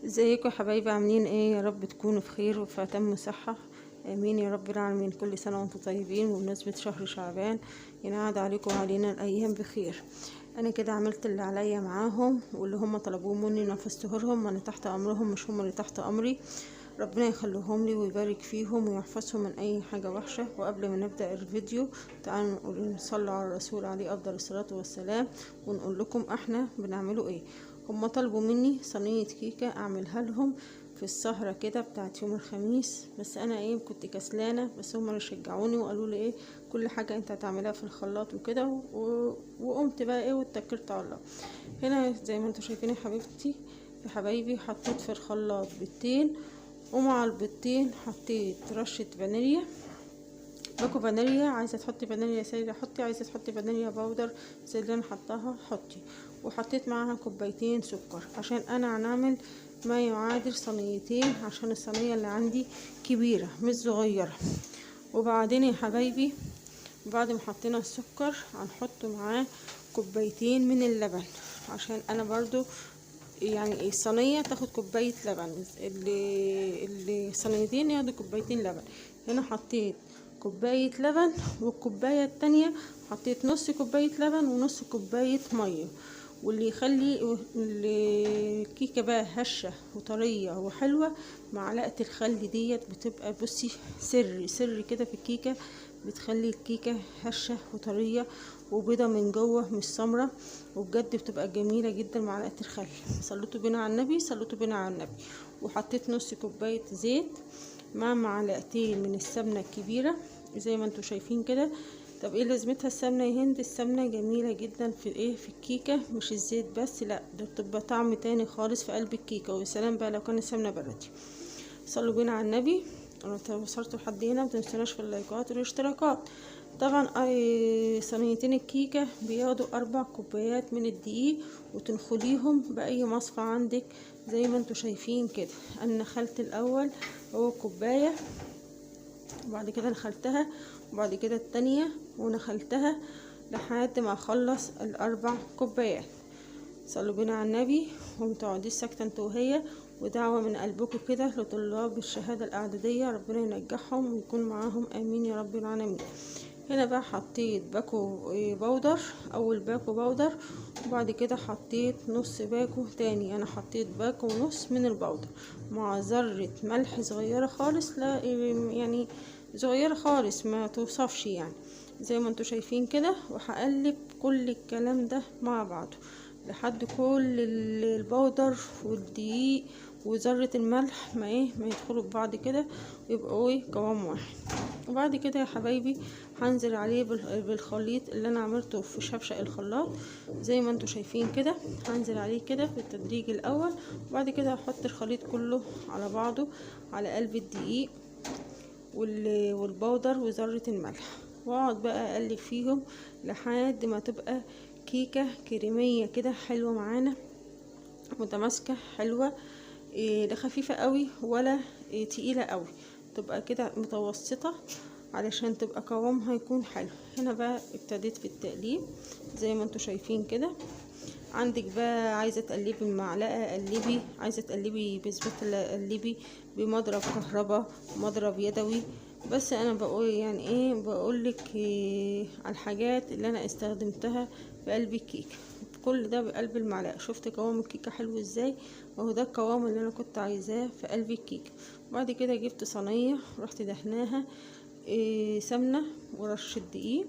ازيكم يا حبايبي؟ عاملين ايه؟ يا رب تكونوا في خير وفي اتم صحة، امين يا رب العالمين. كل سنة وانتم طيبين، وبمناسبة شهر شعبان ينعاد عليكم وعلينا الايام بخير. انا كده عملت اللي عليا معاهم واللي هم طلبوه مني نفذته لهم، وانا تحت امرهم مش هم اللي تحت امري. ربنا يخليهم لي ويبارك فيهم ويحفظهم من اي حاجة وحشة. وقبل ما نبدأ الفيديو تعالوا نقول نصلي على الرسول عليه افضل الصلاة والسلام، ونقول لكم احنا بنعمله ايه. هم طلبوا مني صينية كيكة اعملها لهم في السهرة كده بتاعت يوم الخميس، بس انا ايه كنت كسلانة، بس هم اللي شجعوني وقالوا لي ايه كل حاجة انت هتعملها في الخلاط وكده، وقمت بقى ايه واتكلت على الله. هنا زي ما انتم شايفين يا حبيبتي يا حبايبي، حطيت في الخلاط بيضتين، ومع البيضتين حطيت رشة فانيليا، باكو فانيليا. عايزه تحطي فانيليا سايله حطي، عايزه تحطي فانيليا powder زي اللي انا حطاها حطي. وحطيت معاها كوبايتين سكر عشان انا هنعمل ما يعادل صينيتين، عشان الصينية اللي عندي كبيرة مش صغيرة. وبعدين يا حبايبي بعد ما حطينا السكر هنحط معاه كوبايتين من اللبن، عشان انا برضو يعني الصينية تاخد كوباية لبن، اللي صينيتين ياخدوا كوبايتين لبن. هنا حطيت كوباية لبن، والكوبايه التانية حطيت نص كوباية لبن ونص كوباية مية. واللي يخلي الكيكه بقى هشه وطريه وحلوه معلقه الخل ديت، بتبقى بصي سر سر كده في الكيكه، بتخلي الكيكه هشه وطريه وبيضه من جوه مش سمرة، وبجد بتبقى جميلة جدا معلقه الخل. صليتوا بينا على النبي، صليتوا بينا على النبي. وحطيت نص كوباية زيت مع معلقتين من السمنة الكبيرة زي ما انتم شايفين كده. طب ايه لازمتها السمنة يا هند؟ السمنة جميلة جدا في ايه، في الكيكه، مش الزيت بس، لا ده بتبقى طعم تاني خالص في قلب الكيكه، ويا سلام بقى لو كان السمنة بلدي. صلوا بينا على النبي. لو وصلتوا لحد هنا متنسوناش في اللايكات والاشتراكات. طبعا صينيتين الكيكه بياخدوا 4 كوبايات من الدقيق، وتنخليهم باي مصفى عندك زي ما انتم شايفين كده. انا نخلت الاول هو كوباية، وبعد كده نخلتها، وبعد كده التانية ونخلتها لحد ما اخلص ال4 كوبايات. صلوا بينا على النبي، ومتقعديش ساكته انتوا وهي، ودعوة من قلبكم كده لطلاب الشهادة الاعدادية، ربنا ينجحهم ويكون معاهم، امين يا رب العالمين. هنا بقى حطيت باكو powder، اول باكو powder، وبعد كده حطيت نص باكو تاني. انا حطيت باكو ونص من ال powder مع ذرة ملح صغيرة خالص، لا يعني صغيرة خالص ما توصفش يعني، زي ما انتوا شايفين كده. وهقلب كل الكلام ده مع بعضه لحد كل ال powder والدقيق وذرة الملح ما ايه ما يدخلوا في بعض كده، ويبقوا ايه قوام واحد. وبعد كده يا حبايبي هنزل عليه بالخليط اللي انا عملته في شفشق الخلاط زي ما انتوا شايفين كده. هنزل عليه كده بالتدريج الاول، وبعد كده هحط الخليط كله على بعضه على قلب الدقيق والبودر وذرة الملح، واقعد بقى اقلب فيهم لحد ما تبقى كيكة كريمية كده حلوة معانا، متماسكة حلوة، إيه لا خفيفة قوي ولا إيه تقيلة قوي، تبقى كده متوسطة علشان تبقى قوامها يكون حلو. هنا بقى ابتديت في التقليب زي ما انتوا شايفين كده. عندك بقى عايزة تقلبي بمعلقة قلبي، عايزة تقلبي بسباتلا قلبي، بمضرب كهرباء، مضرب يدوي، بس انا بقول يعني ايه، بقولك إيه على الحاجات اللي انا استخدمتها في قلب الكيكه. كل ده بقلب المعلقة. شفت قوام الكيكه حلو ازاي؟ اهو ده القوام اللي انا كنت عايزاه في قلب الكيكه. بعد كده جبت صينية رحت دهناها إيه سمنه ورشه دقيق،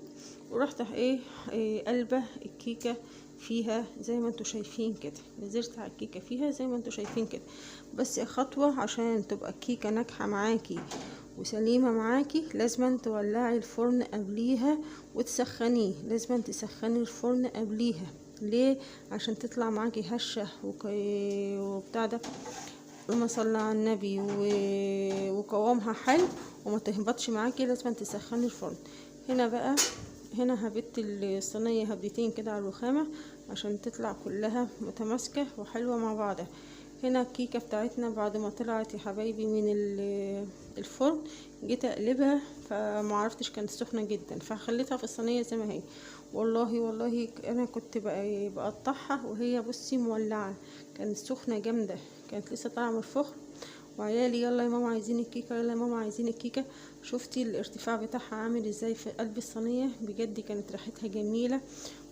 ورحت ايه قلبه الكيكه فيها زي ما انتوا شايفين كده. نزلت على الكيكه فيها زي ما انتوا شايفين كده. بس خطوة عشان تبقى الكيكه ناجحة معاكي وسليمه معاكي، لازم تولعي الفرن قبليها وتسخنيه. لازم تسخني الفرن قبليها ليه؟ عشان تطلع معاكي هشه وبتاع ده، اللهم صل على النبي، وقوامها حلو وما تهبطش معاكي. لازم تسخني الفرن. هنا بقى هنا هبت الصينية هبتين كده على الرخامه عشان تطلع كلها متماسكة وحلوه مع بعضها. هنا الكيكه بتاعتنا بعد ما طلعت يا حبايبي من الفرن، جيت اقلبها فما عرفتش، كانت سخنة جدا، فخليتها في الصينية زي ما هي. والله والله انا كنت بقطعها وهي بصي مولعه، كانت سخنة جامدة، كانت لسه طالعه من الفخر. وعيالي يلا يا ماما عايزين الكيكه، يلا يا ماما عايزين الكيكه. شفتي الارتفاع بتاعها عامل ازاي في قلب الصينية؟ بجد كانت ريحتها جميلة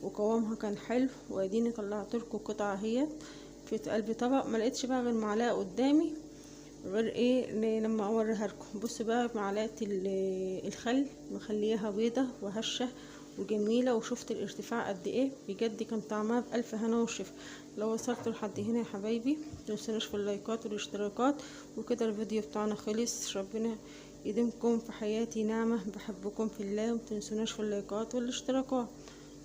وقوامها كان حلو. واديني طلعت لكم قطعه اهيت في قلب طبق، ما لقيتش بقى غير معلقه قدامي غير ايه لما اوريها لكم. بصوا بقى معلقه الخل مخليها بيضة وهشه وجميلة، وشفت الارتفاع قد ايه، بجد كان طعمها بالف هنا وشفا. لو وصلتوا لحد هنا يا حبايبي متنسوناش في اللايكات والاشتراكات. وكده الفيديو بتاعنا خلص، ربنا يديمكم في حياتي نعمه، بحبكم في الله، ومتنسوناش في اللايكات والاشتراكات.